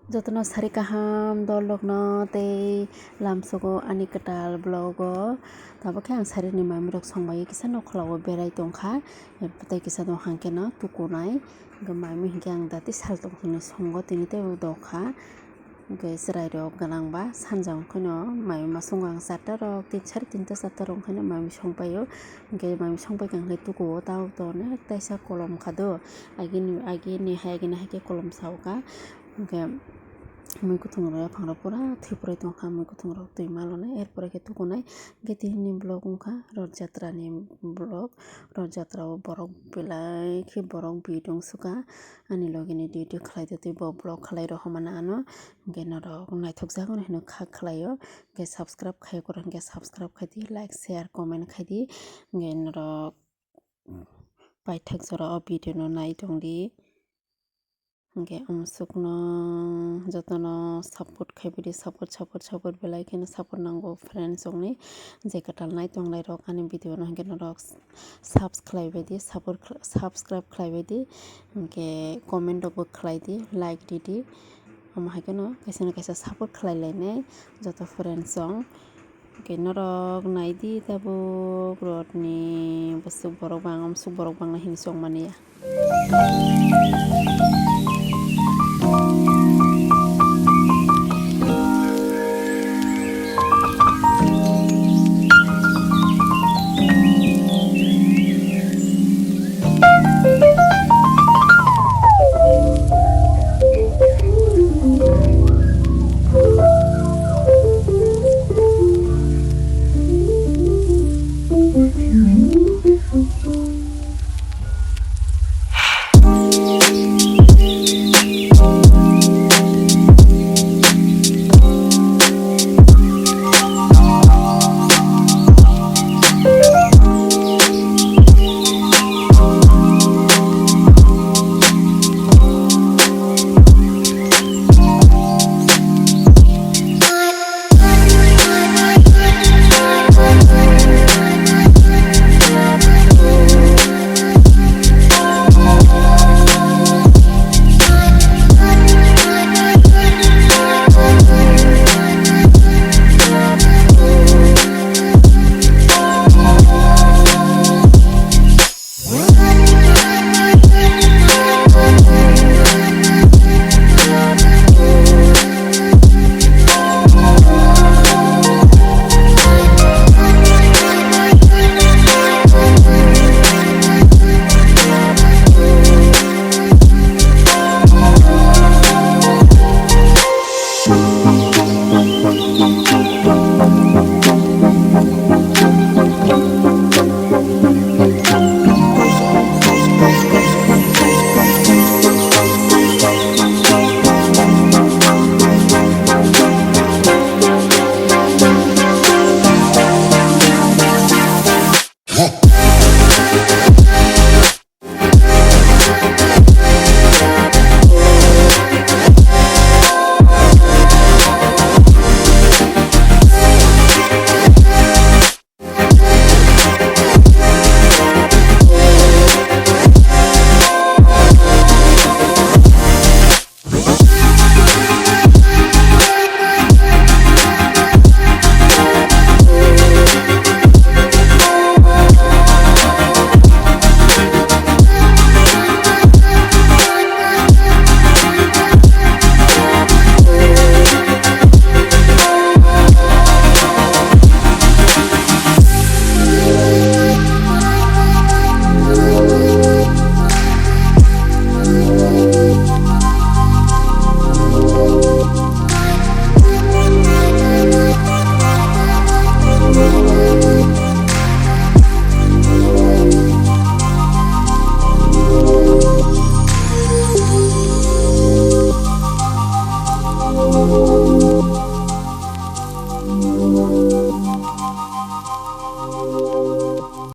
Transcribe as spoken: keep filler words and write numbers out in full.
Jotono sari kaham dolrokno tei lamsogo ani kwtal vlogo. Tabuk khe ang sarini mamirok songbai kisa nokholao berai tongkha, tei kisa dophang kheno tukunai. Hwnkhe mami hinkhe ang dati sal tongthokni songo tini teibo dokha. Hwnkhe chwrairok gwnangba sanja wngkhaino mami ma songo ang charta rok, tin, sari tinta charta rok wngkhaino mami songpaio. Hwnkhe mami songpaikha hwnkhe tukuo tabuk to onek taisa kolom khado. Agini, agini hai, agini hai khe kolom saokha. Hwnkhe mui kuthungrok yaphangrok pura thwiphrai tongkha, mui kuthungrok twi malonai, er pore khe tukunai. Hwnkhe tinini vlog wngkha Rath Jatra ni vlog. Rath Jatra o borok belai khe borok bidung sukha. Ani logi ni duty khlai twi bo vlog khlai rohormani ano. Hwnkhe norok naithok jago hino kha khlaio. Hwnkhe subscribe khai kwrwi hwnkhe subscribe khai di, like, share, comment khai di. Hwnkhe norok paithak jora o video no nai tong di. Hwnkhe amsukno jotono support khai bidi, support, support, support belai kheno support nango friends rokni. Je kwtal nai tongnai rok ani video no hwnkhe norok subscribe khlai bai di, support, subscribe khlai bai di. Hwnkhe comment rok bo khlai di, like di di. Omo hai kheno kaisa na kaisa support khlai lainai joto friends rok. Hwnkhe norok nai di tabuk Rath ni bwswk borok bang, amsuk borok bangna hini chongmani ya.